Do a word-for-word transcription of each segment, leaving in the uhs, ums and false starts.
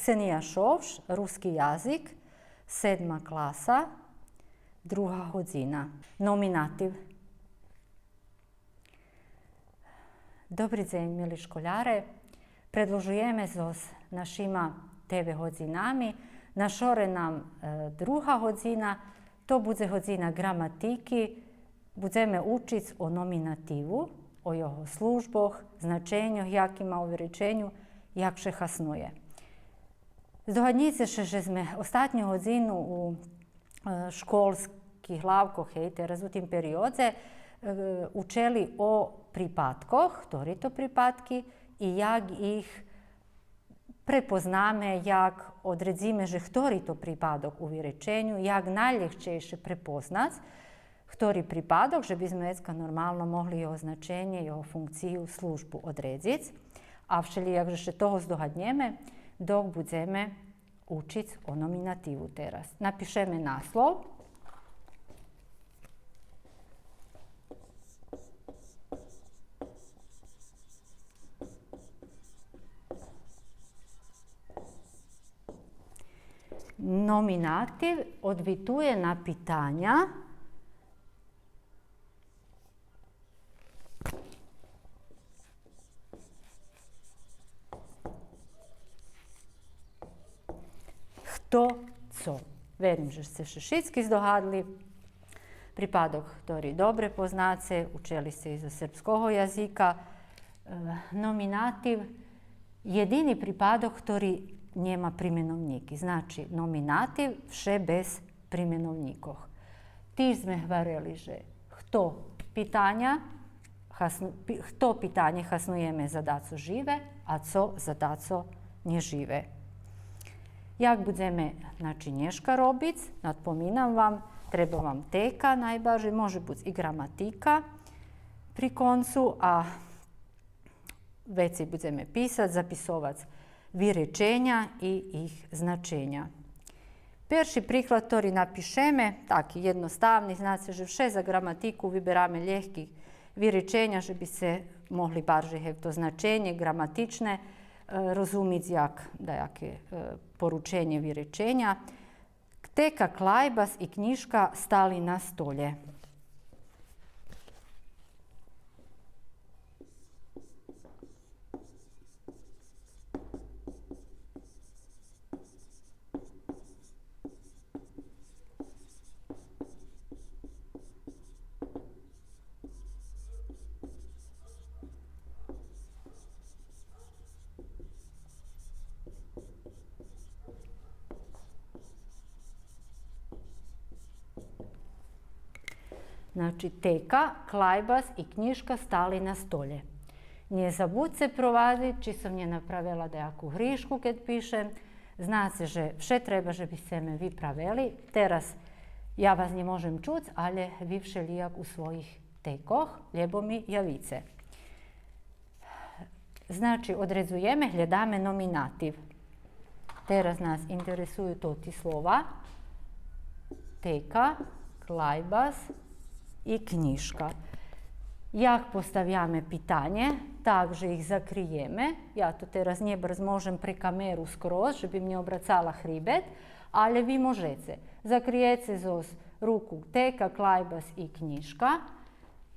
Ксения Шовш, руски язик, седма класа, друга годзина. Номинатив. Добри дзень, мили школяре. Предлужуєме зоз нашима Т В годзинами. Нашоре нам, е, друга годзина, то будзе годзина ґраматики. Будземе учиц о номинативу, о його службох, значеньох, яки ма у виреченю, як ше хаснує. Здогаднїце ше же зме остатню годзину у, е, школских лавкох, гей, тераз у тим периодзе, е, учели о припадкох, хтори то припадки и як их препознаме, як одредзиме же хтори то припадок у виреченю, як найлєгчейше препознац хтори припадок, же би зме вецка нормално могли його значенє, його функцию, службу одредзиц. А вшелїяк же ше того здогаднєме, док будземе учиц о номинативу тераз. Напишеме наслов. Номинатив одвитує на питаня. Хто, цо. Верим же сце ше шицки здогадли. Припадок хтори добре познаце, учели сце и зоз сербского язика. Е, номинатив, єдини припадок хтори нєма применовнїки. Значи, номинатив вше без применовнїкох. Тиж зме гварели же хто питаня, хасну-, пи-, хто питанє хаснуєме за дацо живе, а цо за дацо нєживе. Як будземе, значи, нєшка робиц, надпоминам вам, треба вам тека найбаржей, може буц и ґраматика при концу, а вецей будземе писац, записовац виреченя и их значеня. Перши приклад, хтори напишеме, таки єдноставни, знаце же вше за ґраматику вибераме лєгки виреченя, же би сце могли баржей, гевто, значенє ґраматичне, е, розумиц як даяке, е, порученє виреченя. Тека, клайбас и кнїжка стали на столє. Значи, тека, клайбас и кнїжка стали на столє. Нє забудзце провадзиц чи сом нє направела даяку гришку кед пишем. Знаце же вше треба же би сце ме ви правели. Тераз я вас нє можем чуц, алє ви вшелїяк у своїх текох, лєбо ми явице. Значи, одредзуєме, глєдаме номинатив. Тераз нас интересую тоти слова. Тека, клайбас и кнїжка. Як поставяме питанє? Так же их закриєме. Я то тераз нє барз можем пре камеру скроз, же бим нє обрацала хрибет, алє ви можеце. Закриєце зоз руку тека, клайбас и кнїжка.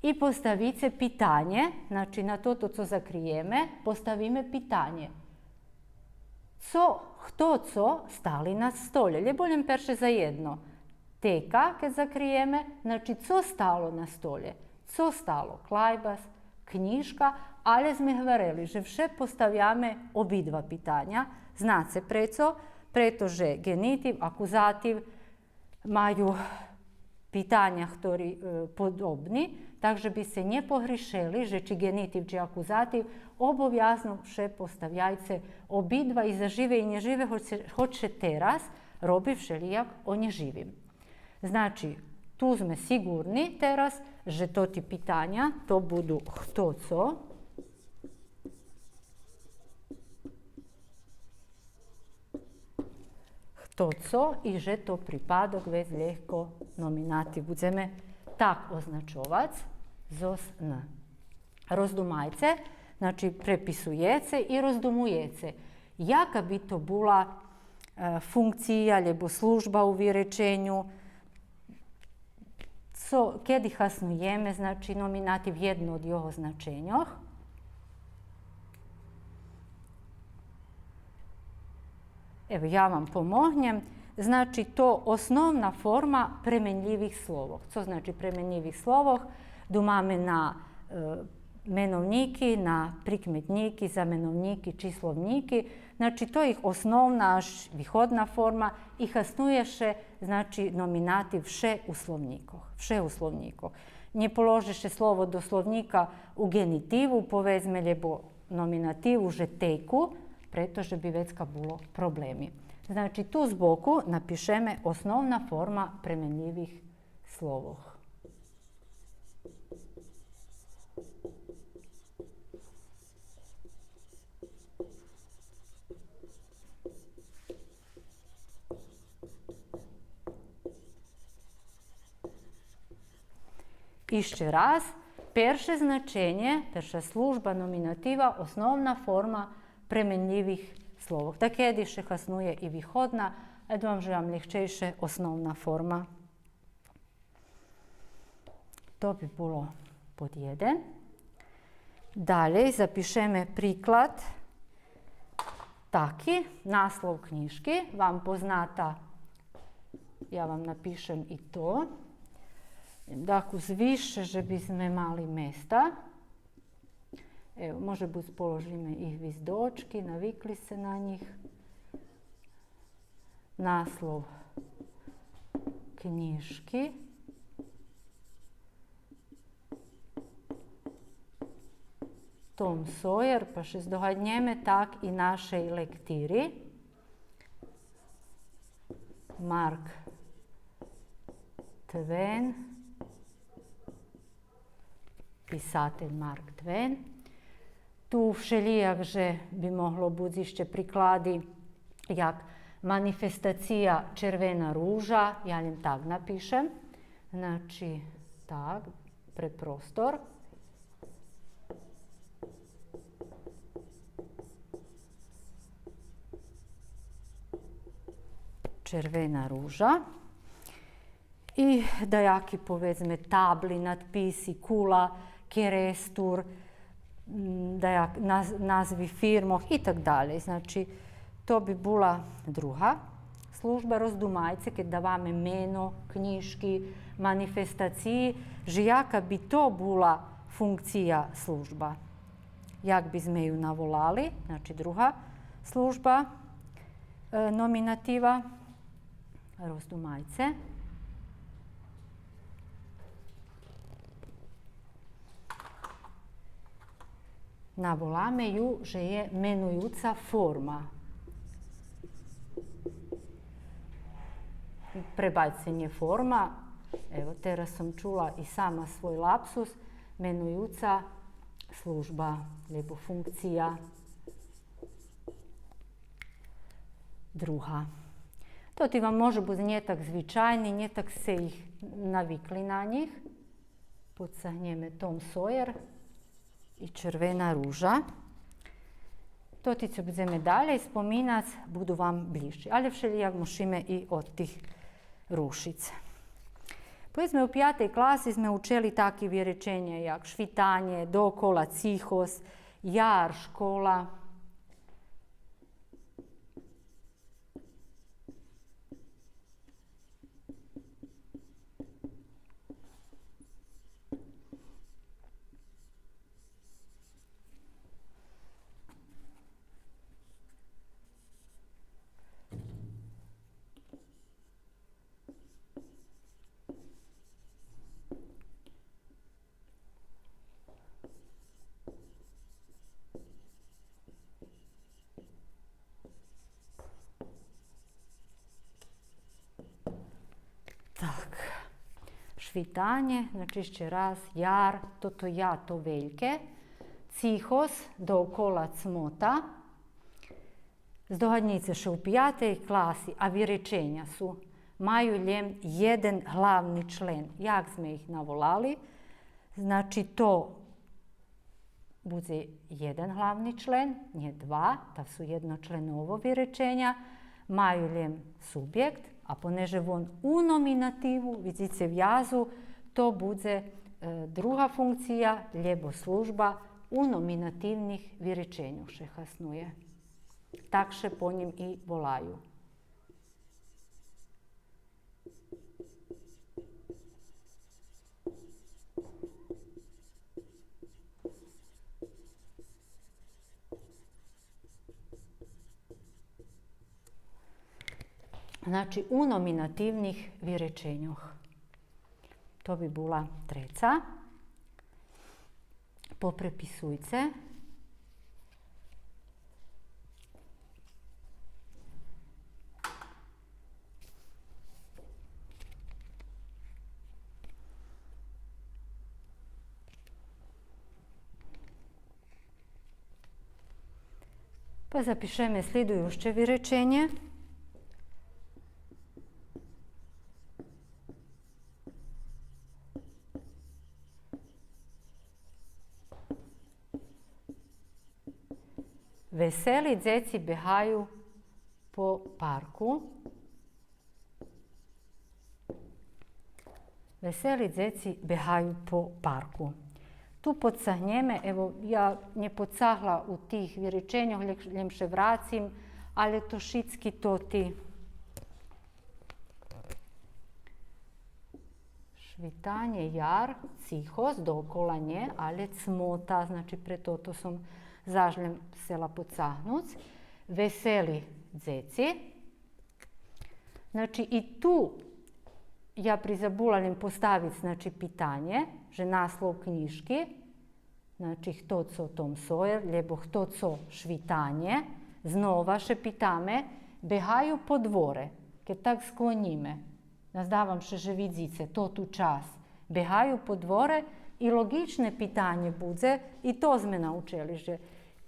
И поставице питанє, значи на тото цо закриєме, поставиме питанє. Цо, хто, цо стали на столє? Лєбо лєм перше заєдно. Тека, кед закриєме, значи цо стало на столє? Цо стало? Клайбас, кнїжка, алє зме гварели же вше поставяме обидва питаня. Знаце прецо? Прето же ґенитив, акузатив маю питаня хтори, е, подобни, так же би сце нє погришели, же чи ґенитив, чи акузатив, обовязно вше поставяйце обидва, и за живе, и нєживе, гоч ше, гоч ше тераз роби вшелїяк о нєживим. Значи, ту зме сиґурни тераз же тоти питаня то буду хто, цо, хто, цо, и же то припадок вец лєгко номинатив будземе так означовац зоз н. Роздумайце, значи, преписуєце и роздумуєце. Яка би то була, е, функция, лєбо служба у виреченю? Цо, кеди хаснуєме, значи, номинатив, єдно од його значеньох? Ево, я вам помогнєм. Значи, то основна форма пременлївих словох. Цо значи пременлївих словох? Думаме на, е, меновнїки, на прикметнїки, заменовнїки, числовнїки. Значи, то їх основна, аж виходна форма и хаснує ше, значи, номинатив вше у словнїкох. Вше у словнїкох. Нє положи ше слово до словнїка у ґенитиву, поведзме, лєбо номинативу же теку, прето же би вецка було проблеми. Значи, ту збоку напишеме основна форма пременлївих словох. Ище раз, перше значенє, перша служба номинатива, основна форма пременлївих словох. Та кеди ше хаснує и виходна, а думам же вам лєгчейше основна форма. То би було под єден. Далєй запишеме приклад таки, наслов кнїжки, вам позната, я вам напишем и то. Дакус висше же бизме мали места. Ево, може буц положиме и гвиздочки, навикли сце на нїх. Наслов кнїжки. Том Соєр, па ше здогаднєме, так и нашей лектири. Марк Твен. Писатель Марк Твен. Ту вшелїяк же би могло буц ище приклади, як манифестация Червена ружа, я лєм так напишем. Значи, так, пре простор. Червена ружа. И даяки, поведзме, табли, надписи, Кула, Керестур, м, даяк-, наз-, назви фирмох и так далєй. Значи, то би була друга служба. Роздумайце, кед даваме мено кнїжки, манифестациї, же яка би то була функция служба. Як бизме ю наволали, значи, друга служба, е, номинатива. Роздумайце. Наволаме ю же є менуюца форма. Пребачце, нє форма. Ево, тераз сом чула и сама свой лапсус. Менуюца служба, лєбо функция. Друга. Тоти вам можу буц нє так звичайни, нє так сце их навикли на нїх. Подцагнєме Том Соєр и Червена ружа. Тоти цо будземе далєй споминац, буду вам блїзши. Алє вшелїяк мушиме и од тих рушиц. Поведзме, у пятей класи зме учели таки виреченя як швитанє, доокола цихос, яр, школа. Так. Швитанє, значи, ище раз, яр, тото я, то вельке. Цихос, доокола цмота. Здогаднїце ше, у пятей класи, а виреченя су, маю лєм єден главни член. Як зме их наволали? Значи, то будзе єден главни член, нє два, та су єдночленово виреченя, маю лєм субєкт, а понеже вон у номинативу, видзице вязу, то будзе, е, друга функция, лєбо служба у номинативних виреченьох ше хаснує. Так ше по нїм и волаю. Значи, у номинативних виреченьох. То би була треца. Попреписуйце. Па запишеме шлїдуюце виреченє. Весели дзеци бегаю по парку. Весели дзеци бегаю по парку. Ту подцагнєме, ево, я нє подцагла у тих виреченьох, лєм, лєм ше врацим, але то шицки тоти. Швитанє, яр, цихосц, доокола нє, але цмота, значи, пре тото сом заш лєм сцела подцагнуц. Весели дзеци. Значи, и ту я призабула лєм поставиц, значи, питанє, же наслов кнїжки, значи, хто цо Том Соєр, лєбо хто цо Швитанє, знова ше питаме, бегаю по дворе, кед так склонїме. Наздавам ше же видзице тоту часц. Бегаю по дворе и лоґичне питанє будзе, и то зме научели же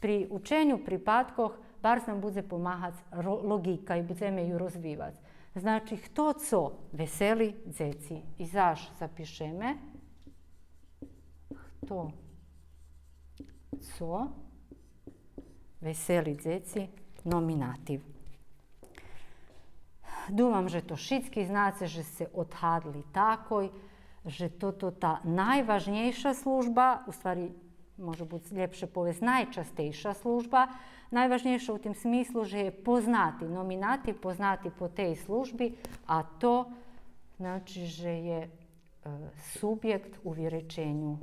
при ученю припадкох барз нам будзе помагац ро-, лоґика и будземе ю розвивац. Значи, хто цо весели дзеци. И заш запишеме. Хто цо весели дзеци, номинатив. Думам же то шицки знаце, же сце одгадли такой, же тото та найважнєйша служба, у ствари, може буц лєпше повесц, найчастейша служба, найважнєйша у тим смислу же є познати номинатив, познати по тей служби, а то значи же є, е, субєкт у виреченю.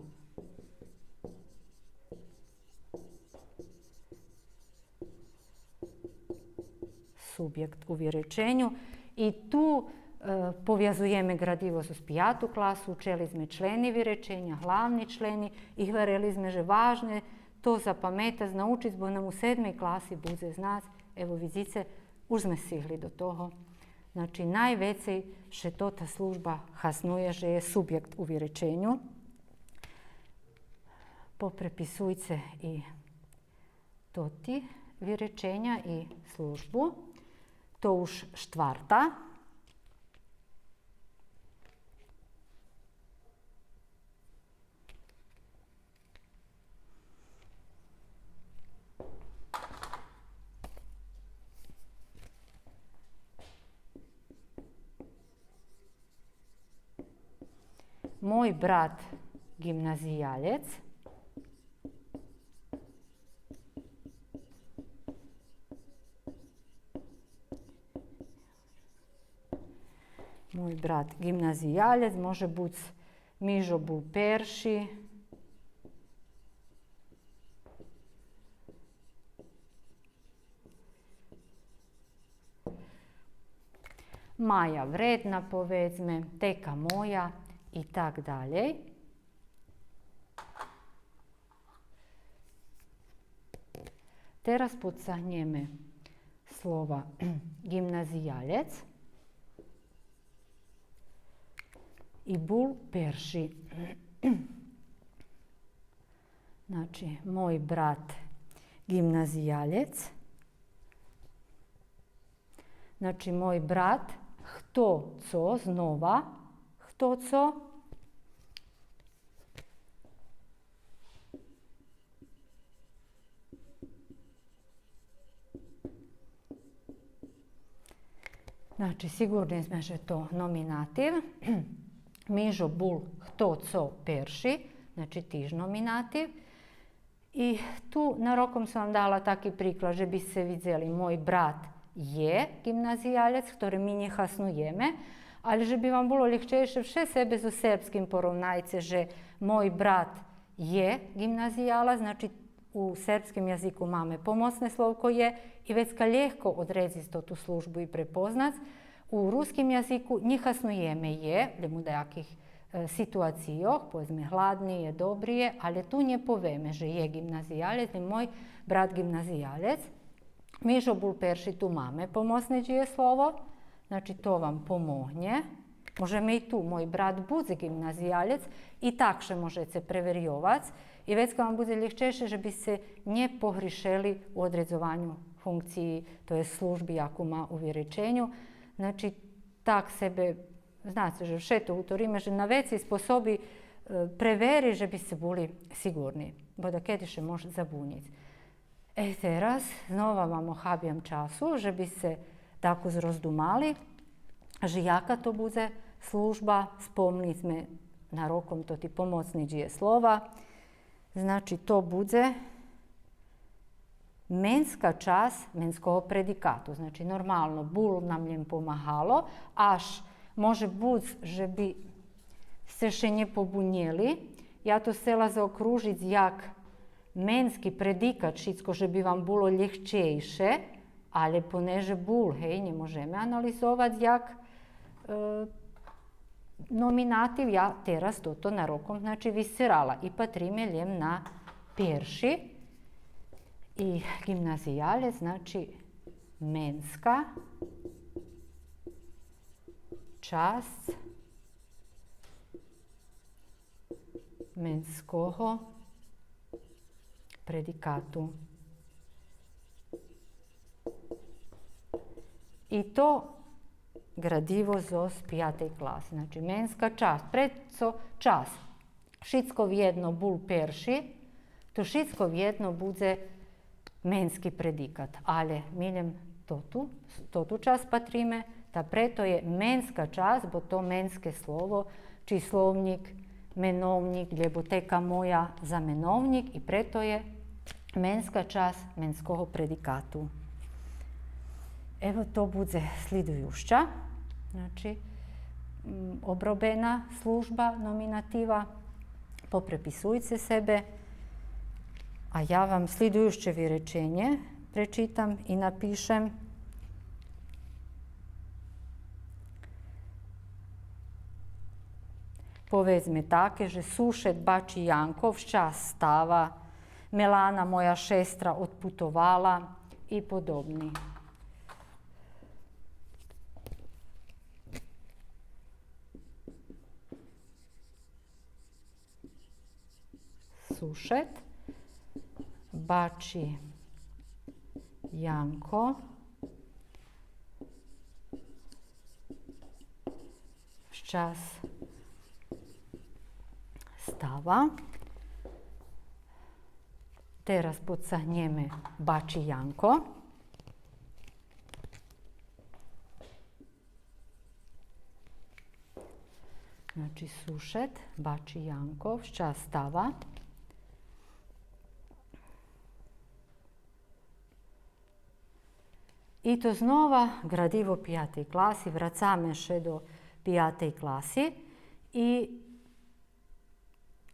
Субєкт у виреченю. И ту, е, повязуєме ґрадиво зоз пияту класу, учели зме члени виреченя, главни члени, и гварели зме же важне то запаметац, научиц, бо нам у седмей класи будзе знац, ево, видзице, уж зме сцигли до того. Значи, найвецей ше тота служба хаснує же є субєкт у виреченю. Попреписуйце и тоти виреченя и службу. То уж штварта. Мой брат ґимназиялєц. Мой брат ґимназиялєц, може буц Мижо бул перши. Мая вредна, поведзме, тека моя и так далєй. Тераз подцагнєме слова ґимназиялєц и бул перши. Значи, мой брат ґимназиялєц. Значи, мой брат, хто цо, знова, хто цо. Значи, сиґурни зме же то номинатив. Мижо бул хто цо перши, значи, тиж номинатив. И ту нароком сом вам дала таки приклад же би сце видзели: мой брат є ґимназиялєц, хтори ми нє хаснуєме, алє же би вам було лєгчейше, вше себе зоз сербским поровнайце же мой брат є ґимназиялац, значи, у сербским язику маме помоцне словко є и вецка лєгко одредзиц тоту службу и препознац. У руским язику нє хаснуєме є, лєм у даяких, е, ситуацийох, поведзме, гладни є, добри є, алє ту нє повеме же є ґимназиялєц, лєм мой брат ґимназиялєц. Мижо бул перши, ту маме помоцне дїєслово, значи, то вам помогнє. Можеме и ту: мой брат будзе ґимназиялєц, и так ше можеце преверйовац, и вецка вам будзе лєгчейше же би сце нє погришели у одредзованю функциї, то єст служби яку ма у виреченю. Значи, так себе, знаце же вше то гуториме, же на вецей способи, е, превери же би сце були сиґурни, бо дакеди ше мож забуниц. Е, тераз знова вам охабям часу, же би сце дакус роздумали же яка то будзе служба. Спомнїли зме нароком тоти помоцни дїєслова. Значи, то будзе менска часц менского предикату. Значи, нормално, бул нам лєм помагало, аж може буц же би сце ше нє побунєли. Я то сцела заокружиц як менски предикат шицко же би вам було лєгчейше, алє понеже бул, гей, нє можеме анализовац як, е, номинатив, я тераз тото нароком, значи, висцерала и патриме лєм на перши. И ґимназиялєц, значи, менска часц менского предикату. И то ґрадиво зоз пиятей класи. Значи, менска часц. Прецо часц? Шицко вєдно бул перши, то шицко вєдно будзе менски предикат. Алє ми лєм тоту, тоту часц патриме, та прето є менска часц, бо то менске слово, числовнїк, меновнїк, лєбо тека моя за меновнїк, и прето є менска часц менского предикату. Ево, то будзе слїдуюца, значи, м, обробена служба номинатива. Попреписуйце себе, а я вам слїдуюце виреченє пречитам и напишем. Поведзме таке же сушед бачи Янко вчас става, Мелана, моя шестра, одпутовала и подобни. Сушед бачи Янко вчас става. Тераз подцагнєме бачи Янко. Значи, сушед бачи Янко вчас става. И то знова ґрадиво пиятей класи, врацаме ше до пиятей класи и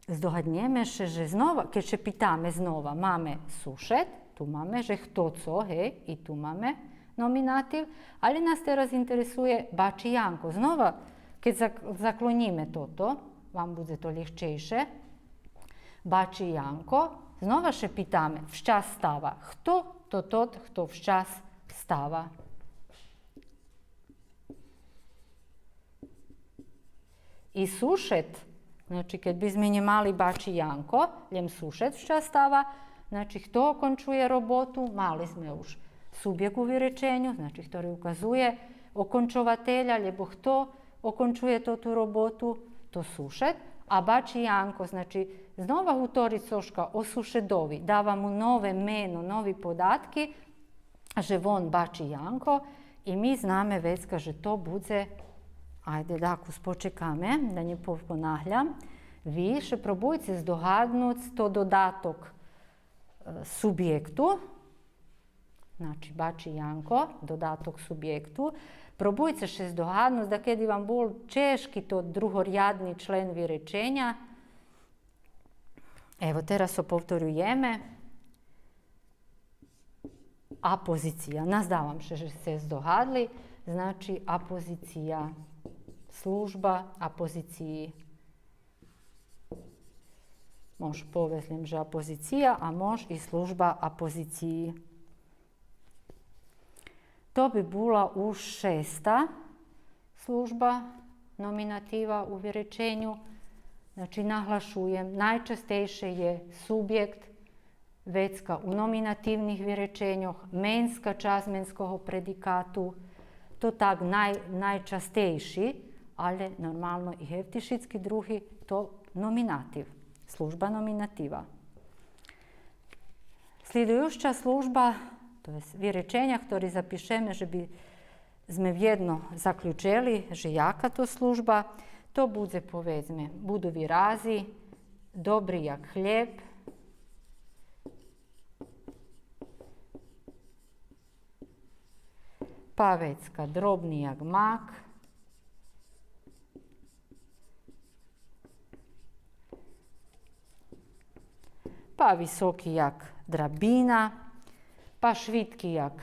здогаднєме ше же знова, кед ше питаме знова, маме сушед, ту маме же хто цо, гей, и ту маме номинатив, алє нас тераз интересує бачи Янко. Знова, кед зак-, заклонїме тото, вам будзе то лєгчейше. Бачи Янко, знова ше питаме вчас става. Хто то тот, хто вчас става? И сушед, значи, кед би зме нє мали бачи Янко, лєм сушед вчас става, значи, хто окончує роботу, мали зме уж субєкт у виреченю, значи, хтори указує окончователя, лєбо хто окончує тоту роботу, то сушед, а бачи Янко, значи, знова гутори цошка о сушедови, дава му нове мено, нови податки, же вон бачи Янко, И ми знаме вецка же то будзе, айде дакус почекаме, да нє повпонаглям. Ви ше пробуйце здогаднуц, то додаток, е, субєкту, значи бачи Янко, додаток субєкту. Пробуйце ше здогаднуц, дакеди вам бул чежки то другорядни член виреченя. Ево, тераз го повторюєме. Апозиция. Наздавам ше же сце здогадли, значи апозиция. Служба апозициї. Мож повесц лєм же апозиция, а мож и служба апозициї. То би була уж шеста служба номинатива у виреченю. Значи, наглашуєм, найчастейше є субєкт, вецка у номинативних виреченьох, менска часц менского предикату, то так най-, найчастейши, але нормално и гевти шицки други, то номинатив, служба номинатива. Слїдуюца служба, то єст виреченя, хтори запишеме же би зме вєдно заключели же яка то служба, то будзе, поведзме, буду вирази: добри як хлєб, па вецка дробни як мак, па високи як драбина, па швидки як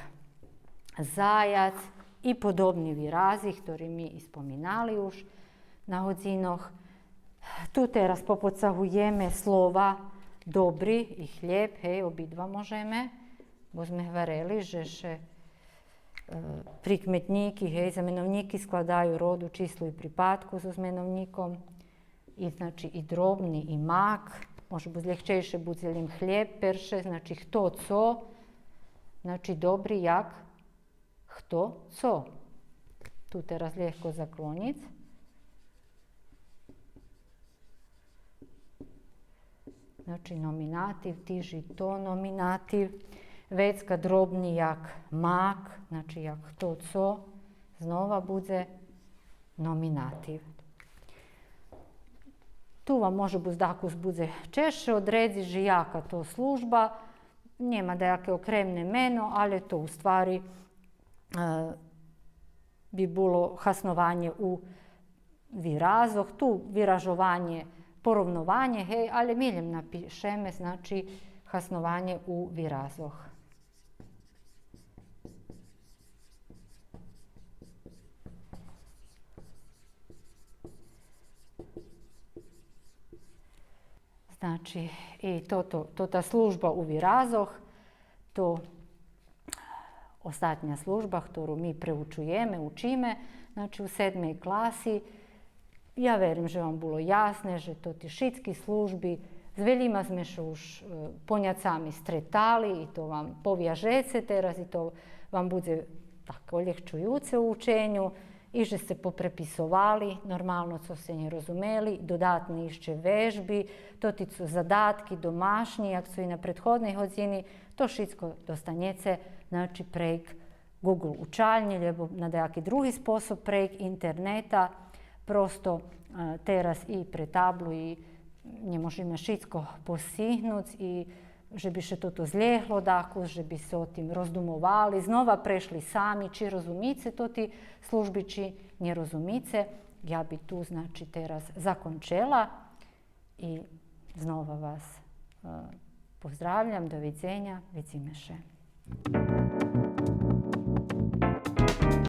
заяц и подобни вирази, хтори ми и споминали уж на годзинох. Ту тераз поподцагуєме слова добри и хлєб, гей, обидва можеме, бо зме гварели же ше, е, прикметнїки, гей, заменовнїки складаю роду, числу и припадку зоз меновнїком. И, значи, и дробни, и мак. Може буц лєгчейше будзе лєм хлєб перше, значи, хто цо, значи, добри як хто цо. Ту тераз лєгко заклонїц. Значи, номинатив, тиж и то номинатив. Вецка дробни як мак, значи, як хто цо, знова будзе номинатив. Ту вам може буц дакус будзе чежше одредзиц же яка то служба, нєма даяке окремне мено, але то у ствари, е, би було хаснованє у виразох, ту виражованє, поровнованє, гей, але ми лєм напишеме, значи, хаснованє у виразох. Значи, и тото, тота служба у виразох, то остатня служба, хтору ми преучуєме, учиме, значи, у седмей класи. Я верим же вам було ясне, же тоти шицки служби, з велїма зме ше уж, е, поняцами стретали, и то вам повяжеце тераз, и то вам будзе так олєгчуюце у ученю, и же сце попреписовали, нормално цо сце нє розумели, додатни ище вежби, тоти цо задатки домашнї, як цо и на предходней годзини, то шицко достанєце, значи, прейґ Google учальнї, лєбо на даяки други способ прейґ интернета. Просто, е, тераз и пре таблу и нє можеме шицко постигнуц и же би ше тото злєгло дакус, же би сце о тим роздумовали, знова прешли сами, чи розумице тоти служби, чи нє розумице. Я би ту, значи, тераз закончела и знова вас, е, поздравлям, до видзеня, видзиме ше.